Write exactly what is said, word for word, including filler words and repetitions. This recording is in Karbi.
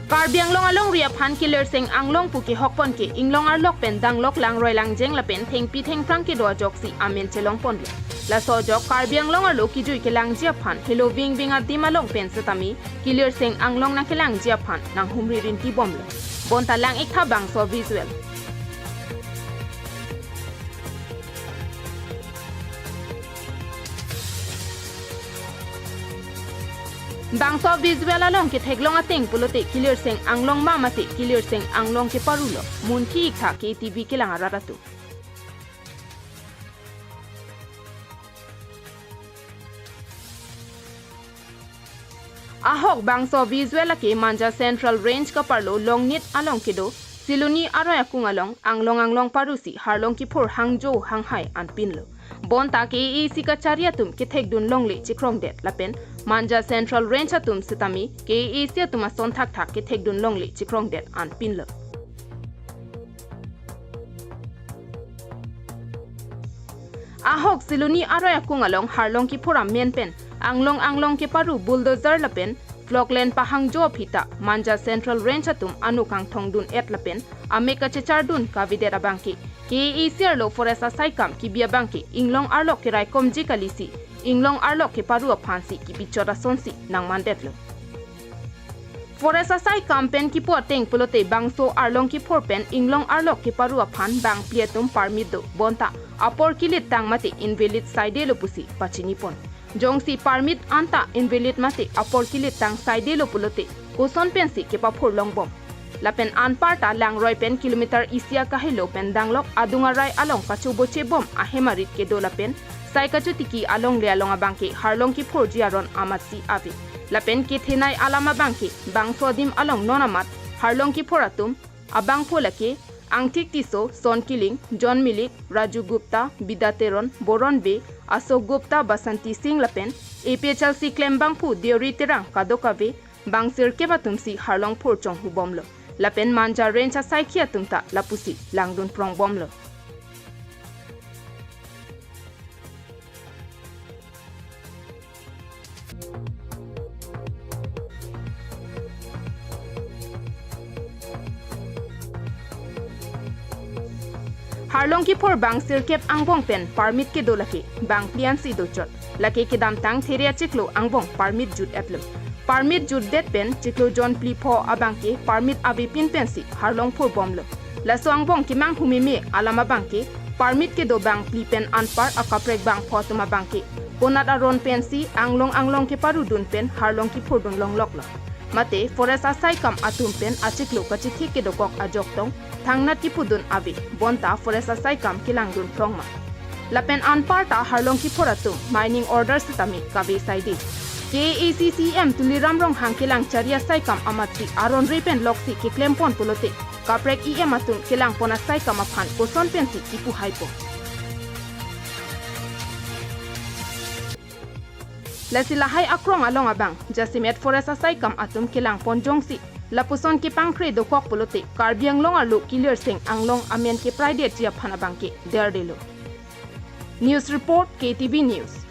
Karbi Anglong alongri aphan Kilirseng Anglong pu kehok pon ke inglong arlok pen danglok langroi langjeng lapen thengpi thengphrang kedo ajoksi amen chelong ponlo. Laso ajok Karbi Anglong arlo kejui kelangji aphan helo ving ving adim along pen setame Kilirseng Anglong nangkelangji aphan nanghumri rinti bomlo. Bonta lang-iktha bangso visual. Bangso visual along ketheklong ateng pulote Kilirseng Anglong ma mate Kilirseng Anglong keparulo. Munthi-iktha K T V kelang arat atum. Ahok bangso visual lake Manja Central Range kaparlo Longnit along kedo Siloni aroi akung along anglong anglong parusi harlong kephur hangjo hanghai anpinlo. Bonta K A A C kachari atum kethekdun longle chikrongdet lapen Manja Central Range atum setame K A A C atum ason thakthak kethekdun longle chikrongdet anpinlo. Ahok Siloni aroi akung along harlong kephur amen pen anglong anglong keparu bulldozer lapen Clockland pahangjo aphi ta Manja Central Range atum ano kangthongdun-et lapen amek kachechardun kavedet abangke K A A C arlo forest asaikam kebi abangke inglong arlok keraikomji kalisi inglong arlok keparu aphansi kebichot asonsi nangmandetlo. Forest asaikam pen kipu ateng pulote bangso arlong kephur pen inglong arlok keparu aphan bangphli atum permit do bonta apor kilittang mate invalid saidelo pusi pachini pon. Jongsi permit anta invalid mate apor kilittang saidelo pulote koson pensi kepaphur longbom. Lapen anparta langroi pen kilometer isi akahelo pen danglok adung arai along kachobochebom ahem arit kedo lapen sai kachotiki alongle along abangke harlong kephurji aron amatsi ave. Lapen kethenei alam abangke bangso adim along non amat harlong kephur atum abangphu lake Angthik Tisso, Son Killing, John Milik, Raju Gupta, Bida Teron, Boron Bey, Ashok Gupta, Basanti Singh lapen A P H L C klembangphu Deori Terang kadokave bangsirkep atumsi harlong phur chonghubomlo. Lapen Manja Range asaikhi atum ta lapusi langdun prongbomlo. Harlong kephur bangsirkep angbong pen permit kedo lake bangphli ansi dochot. Lake kedamtang There achiklo angbong permit jut-etlo. Permit jutdet pen chiklo jon phli pho abangke permit avepin pensi harlong phurbomlo. Laso angbong kemang humeme alam abangke permit kedo bangphli pen anpar akaprek bangpho atum abangke konat aron pensi anglong anglong keparudun pen harlong kephurdun longloklo. Mate forest asaikam atum pen achiklo kachithik kedokok ajok tong thangnat kepudun ave bonta forest asaikam kelangdun phrongma. Lapen anparta harlong kephur atum mining order setame kave saide. K A A C C E M Tuliram Ronghang kelang chari asaikam amatsi aron re pen loksi keklem pon pulote kaprek E M atum kelang pon asaikam aphan koson pensi kipu haipo. Lasi lahai akrong along abang jasemet forest asaikam atum kelang pon jongsi lapuson kepangkre dokok pulote Karbi Anglong arlo Kilirseng Anglong amen kepraidetji aphan abangke derdelo. News report, K T V News.